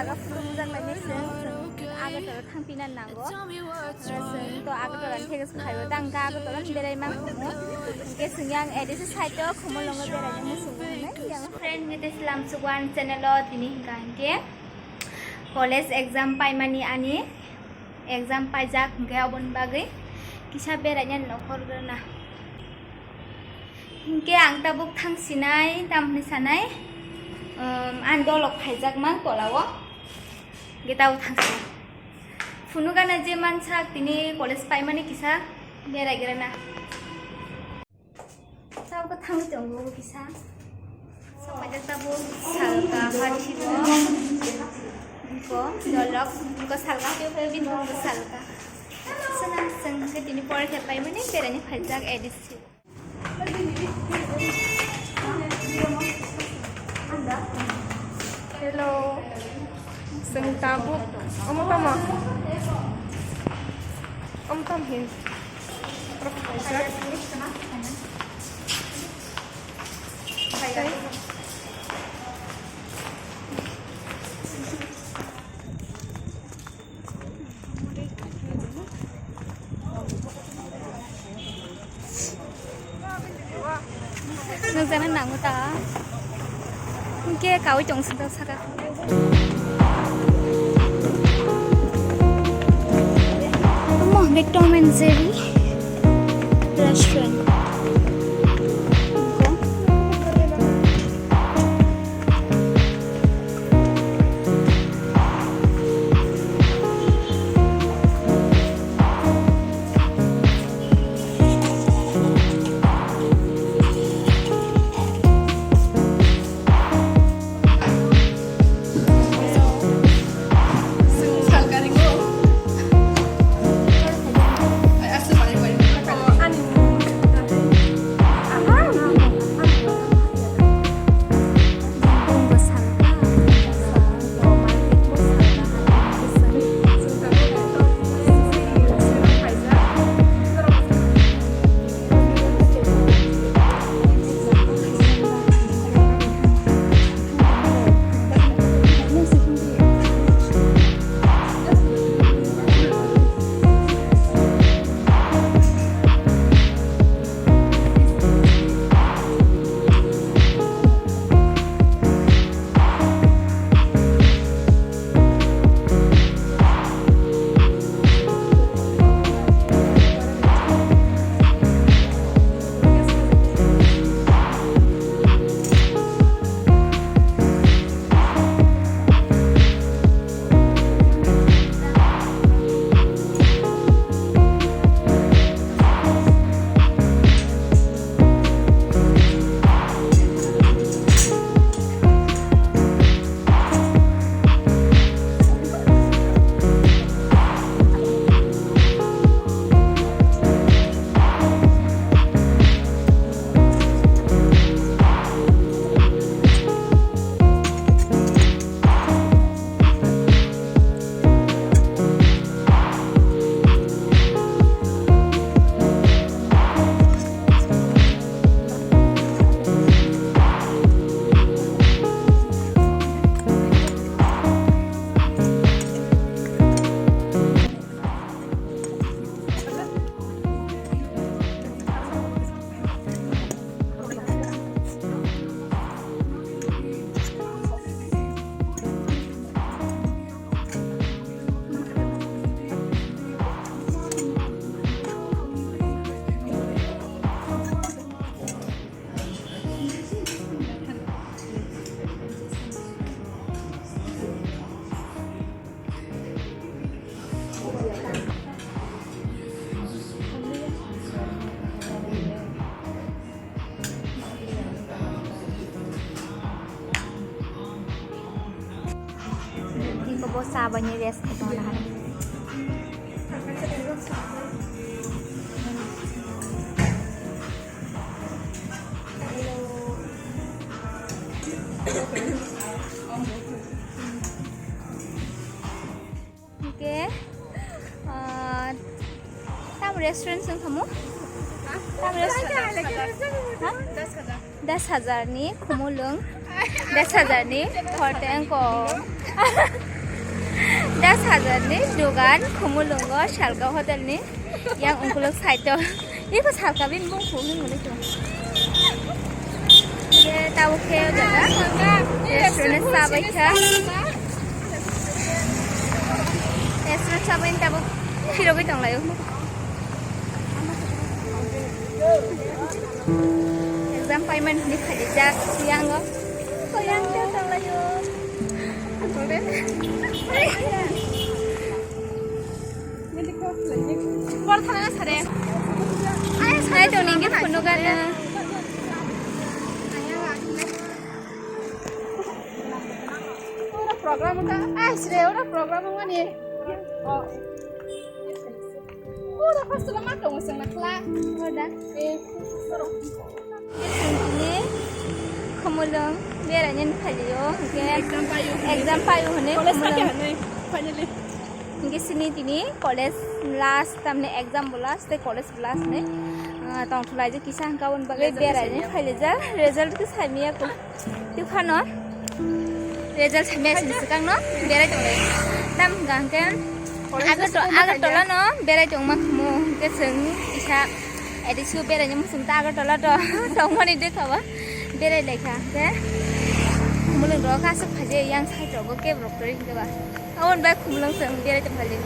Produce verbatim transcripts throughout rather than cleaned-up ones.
Aga phuru bujak lai ni se, Agartala thang pina nango. Chwng to Agartala ni theke se phaibo, tang khe Agartala ni berai mang khumu. Hwnkhe chwng yang A D C side o Khumulwngo berai ni muchungo hwnwi yang. Friend, nge tei slam sugan channel o tini hwnkha hwnkhe college exam paimani ani exam paijak hwnkhe aboni bagwi kisa berai ni nokhor gana. Hwnkhe ang tabuk thang sinai, tamo hwnwi sanai, um, ani dolok phaijak mang tola o. Hwnkhe tabuk thang sinai. Phunukgana je mansak tini college paimani kisa berai grana. Tabuk thangwi tongo kisa. Sok paijak tabuk salka hati bo. Ko dolok ko salka ke bini ko salka. Sana sengke tini pore khe paimani berai ni phaijak A D C. Hello. Chwng tabuk. Omo tamo? Omo tamo hin? Nukjaknai nango ta. Hwnkhe kaui tong sida saka. Omo hwnkhe Tom and Jerry restaurant. Iko bo sa bani rest khato na. Hwnkhe, ah, tam restaurant se wngkha mo? Ha? Tam restaurant. Ha? Das hajar ni Khumulwng. Das hajar ni hotel ko. Das hajar ni dogan Khumulwngo Salka hotel ni yang ungkuluk side o. Iko Salka bini bung phunuk mani ko. Ye tabo khe jaga restaurant sabai kha. Restaurant sabai tabo phirogwi tonglaio. Exam payment ni khalijak yango. Koyang teo tonglaio. Bor thana sare. Ai, sai to ninge phunuk gana. Ora program ta, ai, sre, ora program ngani. Oh. Ora first la ma tongo sengna khla. Ora. Eh, ora. Tini Khumulwng beraina phailio, hwnkhe exam paio hwnwi. Exam paio hwnwi Khumulwng. Finally. Hwnkhe sini tini college last, tamni exam bo last tei college bo last hwnwi, ah, tongthulaijak kisa hwnkhe aboni bagwi beraina phailaijak, result khe saimaya kho. Tei phano result saimaya sini swkangno berai tonglai. Tam hwnkha hwnkhe Agartala, Agartala no berai tongma khumu hwnkhe chwng kisa A D C o beraina muchung ta Agartala to tongmani dekha ba berai laikha hwnkhe Khumulwng rok aswk phaijak yang side rogo cab rok kwrwi hwnkhe ba. Aboni bai Khumulwng chwng berai tongphali.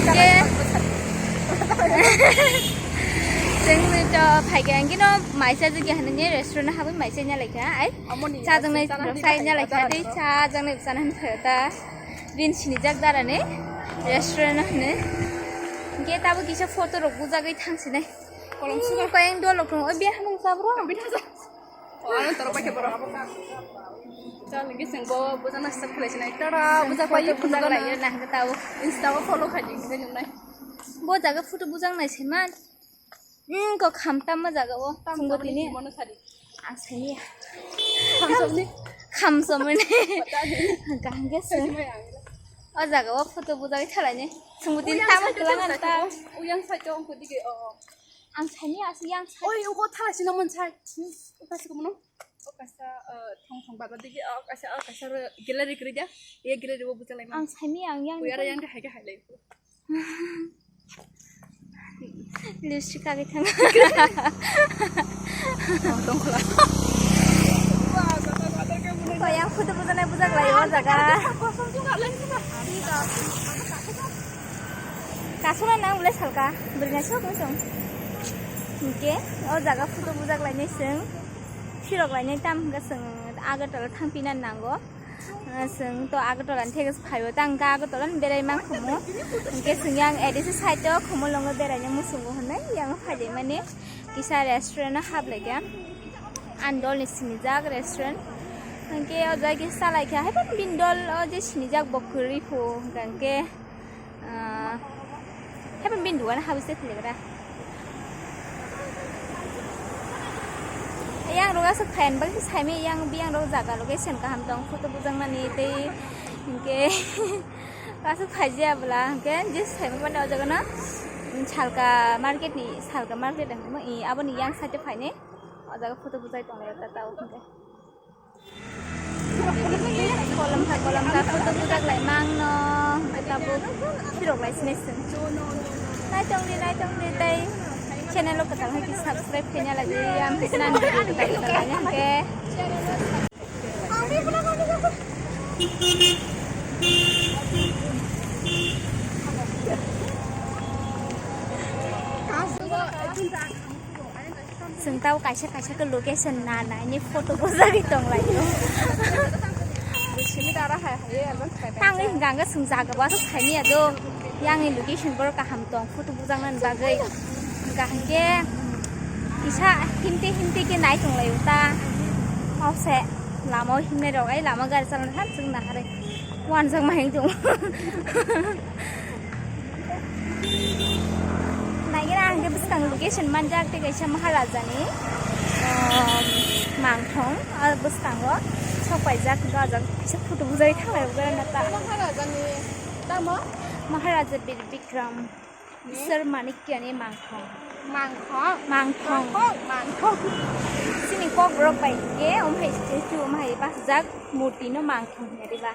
Hwnkhe chwng to phaikha hwnkhe no maisa jagwi hwnwi restaurant o habwi maisa nya laikha ai. Chajaknai rok sai nya laikha tei chajaknai rok chana hwnwi phaio ta. Bini sinijak dara ni restaurant o hwnwi. Hwnkhe tabuk kisa photo rok bujagwi thang sinai. Kolom suga. Koyang dol rok tongo. Oi, biya hamung sa bro. Bini hasa. Oh, ano toro paikhe bro. Chal, hwnkhe chwng bo bujana start khlai sinai. Tada, bujak pai, photo bujak lai na hwnkhe tabuk. Insta o follow khai di, hwnkhe nungnai. Bo jaga photo bujak nai se man. Hmm, kok kham tamma jaga o. Tam chwngbo tam tini. Mono sari. Ang sani. Kham somni. Kham somni. Kaham khe song. O jaga o photo bujagwi thalaini. Chwngbo tini tamo kwlangani ta. Uyang side o ongkho dige o. Ang sani asi yang side. Oi, ongkho thalai sino mon sai. Ukasi kumono. O kaisa, eh, thong thong baba dige, o kaisa, o kaisa ro gallery kwrwi dia. Ye gallery o bujak lai ma. Ang sani ang yang. Uyara yang de hai ke hai lai. Lipstick kagwi thang. Tongkhola. Koyang photo bujanai bujak lai o jaga. Kasuna nang ulai salka. Bwrwi na sok wng tong. Hwnkhe o jaga photo bujak lainai chwng. Phirok lainai tam hwnkhe chwng Agartala thangpina nango. Ah, chwng to Agartala ni theke phaio, ta hwnkhe Agartala ni berai mankhumu. Hwnkhe chwng yang A D C side o Khumulwngo beraina muchungo hwnwi yang phailaimani kisa restaurant o haplaikha. Ani dol ni sinijak restaurant. Hwnkhe o jaga khe chalaikha, haiphano bini dol o je sinijak bo kwrwi phu hwnkha hwnkhe. Ah, haiphano bini dugan habwi se philaigra. Yang rok aswk phaiyani bagwi saimanya, yang biyang rok jaga location kaham tong, photo bujaknani tei hinkhe aswk phaijaya bwla hinkhe je saimani o jaga no Salka market ni, Salka market hwnwi aboni yang side o phainai o jaga photo bujai tonglai ta tao hinkhe. Kolom kha, kolom kha, photo bujak lai mangno, tabuk phirok lai sinai chwng. Naitong di, naitong di, tei channel o kwtal hai khe subscribe khaina lai di, ang khe nang video kwtal kwtal lai hwnkhe. Chwng tao kaisa kaisa khe location na naini photo bujagwi tonglaio. Tangwi hwnkha hwnkhe chwng jaga bo aswk saimanya do. Yang ni location borok kaham tong photo bujaknani bagwi. Hwnkha hwnkhe kisa himte himte khe nai tonglaio ta. Okse lama o himnai rok ai lama gari chalani han chwng naharwi uanjakma hing tongo. Naigera ang khe bwskang location manjak tei kaisa Maharaja ni, um, mangthong, ah, bwskango sok paijak, hwnkhe o jaga kaisa photo bujai thanglai rwgwi rwna ta. Maharaja ni tamo? Maharaja Bir Bikram Sir Manikya ni mangthong. Mangthong? Mangthong. Mangthong, mangthong. Chini Kokborok bai hingke, omo hai statue, omo hai bachajak murti no mang thang ya diba.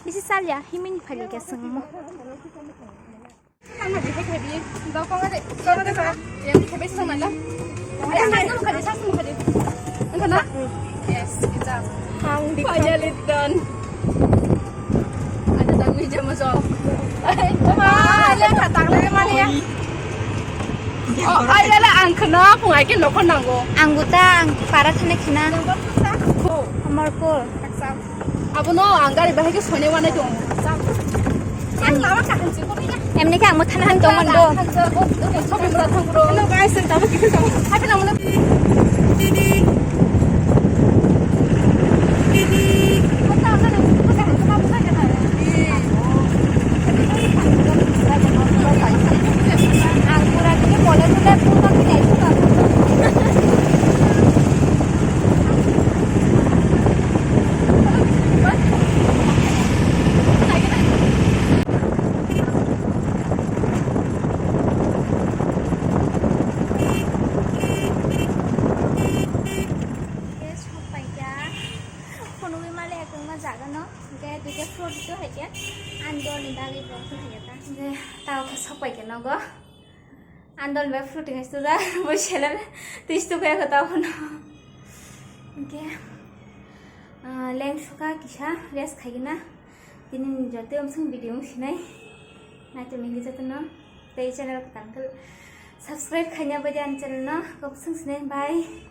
Bisi salya, himini phalika sengmo. Yes, kita. Ang di Finally done. Ada tak meja masuk. Wah, lihat tak lagi mana ya? Oh, ayo lah, ang kena, aku nggak kena, kena nanggo. Ang buta, ang para thane khina. Ko. Amarpur. Abono ang gari bahai khe soine wanai tongo. Emni khe ang mwthana han tongmani do. Hello guys, ang tamo kisa tamo. Happy namu. Ang pura dini mole mole pura dini. Yes, hokpaikha. Phunugwi male kwbangma jaga no. Hwnkhe duita fruit to haikhe. Andol ni bagwi bo haikhe ta. Hwnkhe tao khe sokpaikha nogo. Andol bai fruit hai sujak, bo seleng twisto kaya kho tabo no. Hwnkhe, ah, leng suka kisa rest khaigina. Tini ni joto amsung video wng sinai. Naitu mingi joto no. Tei channel khe tangkhe subscribe khaina bai di ani channel no. Kok sung sinai, bye.